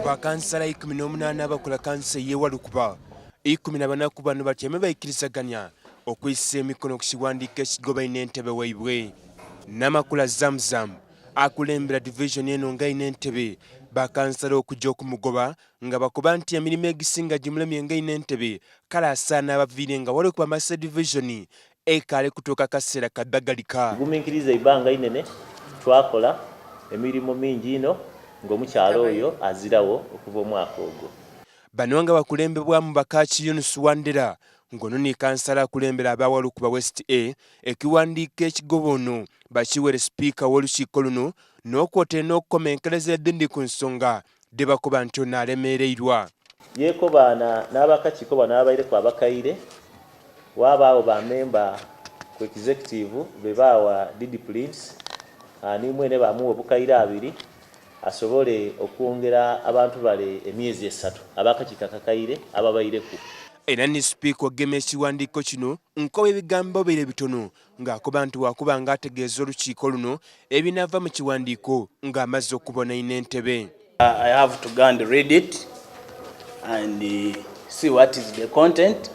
Ku bakansala 18 abakola kanso ey'e Walukuba, 14 ku bano batyaime baikirizaganya okwisa emikono ku kiwandiiko ekigoba inentebe waibwe. Namakula Zamzam akulembera divizoni eno nga inentebe, bakansala okugya okumugoba nga bakoba nti emirimo egisinga gimulemye nga inentebe kale asaana abaviire nga Walukuba Masse divizoni ekaali kutuuka kaseera kadhagalika. Tuguminkiriza eibanga inene, twakola emirimo mingi inho ng'omukyala oyo aziragho okuva omwaka ogwo. Bano nga bakulembebwamu Bakaaki Yunus Wandera ng'ono ni kansala akulembera aba Walukuba West A, ekiwandiiko ekigoba ono bakiwere sipiika w'olukiiko luno n'okwotaire n'okukomenkereza edhindi ku nsonga dhebakoba nti ono alemeereirwa. Yeekobaana n'abakakiiko bano ababaireku abakaire, Wabaagho ba memba ku Executive be baawa DD Prince ni mwene baamuwa obukaire abiri asobole okwongera abantu bale emyezi esatu ab'akakiiko akakaire ababaireku. Era ni Sipiika ogema ekiwandiiko kino nkoba ebigambo bire bitono ng'akoba nti wakuba nga ategeeza olukiiko luno ebinava mu kiwandiiko ng'amaze okubona inentebe. I have to go and read it and see what is the content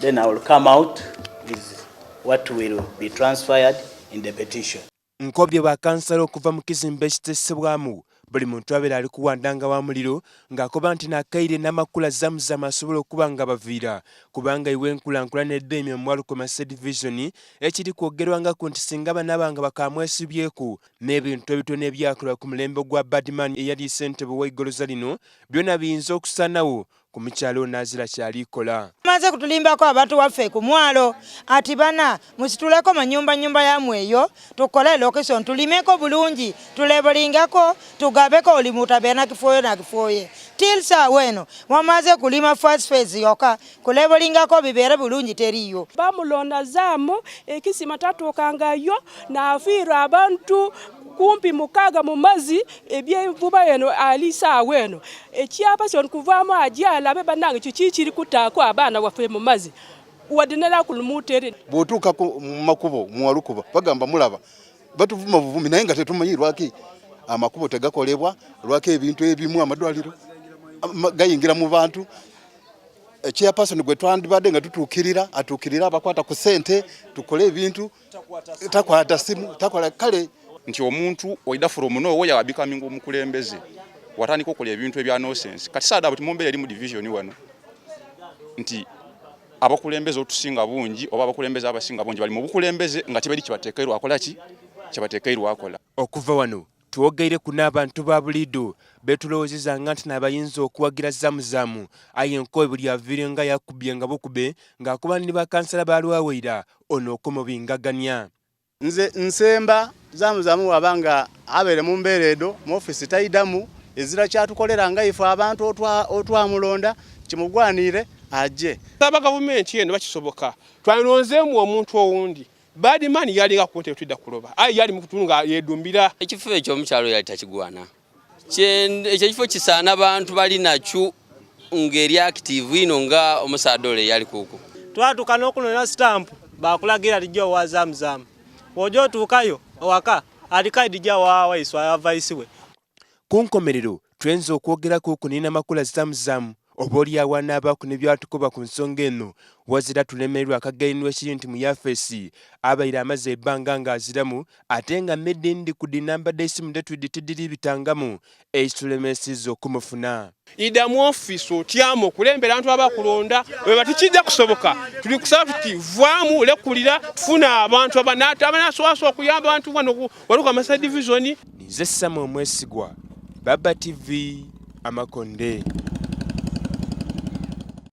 then I will come out with what will be transferred in the petition. Nkobye ba kansala okuva mu kizimbe ekitesebwamu buli muntu abeera ali kuwandanga wa muliro ng'akoba nti nakaire n'amakula Zamzam asobola okuba nga baviira kubanga iwe enkulankulana edheemye mu Mwalukomase divizoni ekiri kwogerwangaku nti singa banaaba nga bakaamwesibyeku n'ebintu ebitono ebyakolwa ku mulembe gwa Badman eyali ssentebe w'eigoloza lino byona biyinza okusaanawo ku mukyala ono azira kyali kola. Maze kutulimbako abantu waffe ku mwalo ati bana musituleko manyumba nyumba yamwe eyo tukole location tulimeko bulungi tulebolingako tugabeko oli mutabeera nakifoye nakifoye till saawa eno wamaze kulima first phase yoka kulebolingako bibeere bulungi teriyo. Bamulonda zaamu ekisima tatuukangayo nafiirwa abantu kumpi mukaaga mu mazzi ebyenvuba eno ali saawa eno ekyapa kyona kuvaamu aje alabe banange kiki kiri kutaaku abaana baffe mu mazzi wadde nalakulumuutere. Bw'otuuka mu makubo mu Walukuba bagamba mulaba batuvuma buvumi naye nga tetumanyi lwaki amakubo tegakolebwa, lwaki ebintu ebimu amadwaliro gayingira mu bantu. Chairperson gwe twandibadde nga tutuukirira atuukirira abakwata ku ssente tukole ebintu takwata simu takola kale nti omuntu oida from nowhere wa becoming omukulembeze watandika okola ebintu ebya nonsense kati saada buti mumbere eri mu division wano nti abakulembeze otusinga bungi oba abakulembeze abasinga bungi bali mu bukulembeze nga tebali kibatekeirwa akola ki kibatekeirwa akola. Okuva wano Twogeireku n'abantu ba buliidho betulowoozezanga nti n'abayinza okuwagira Zamuzamu aye Nkobe buli aviire nga yakubye nga bukube ng'akoba ni bakansala baalwawo ira ono okumubingagania. Nze nsemba Zamuzamu bwaba nga abaire mu mbeera edho mu ofiisi taidamu ezira kyatukolera nga ife abantu otwamulonda kimugwaniire aje. Nsaba gavumenti eno bakisoboka twalonzeemu omuntu owundi Bad man yalinga kuntebe twidda kuloba aye yali mukutundu nga yedumbira. Ekifo ekyo omukyalo yali takigwana. Ekyo ekifo kisaana bantu bali nakyo ng'eri active inho nga omusaadha ole eyali kuku. Twatuuka n'okunona sitampu baakulagira lija owa Zamzam. Bw'oja otuukayo ewaka ali kaidi ja wa Waiswa wa vaisi we. Ku nkomerero Twenze okwogeraku ku ni Namakula Zamzam oboolyawo anaabaaku ni by'atukoba ku nsonga eno. Wazira tulemererwa akagainwa ekiri nti mu yafeesi abaire amaze eibanga nga aziramu ate nga me dhindi ku dhi namba dh'eisimu dhe twidhi tidhiri bitangamu ekitulemesizza okumufuna. Idha mu ofiisi otyame okulembere abantu abakulonda bweba tikija kusoboka tuli kusaba tuti vaamu lekulira tufune abantu abanasobola okuyamba abantu wano Waluka Divizoni. Ninze Samuel Mwesigwa, Baba TV, Amakonde.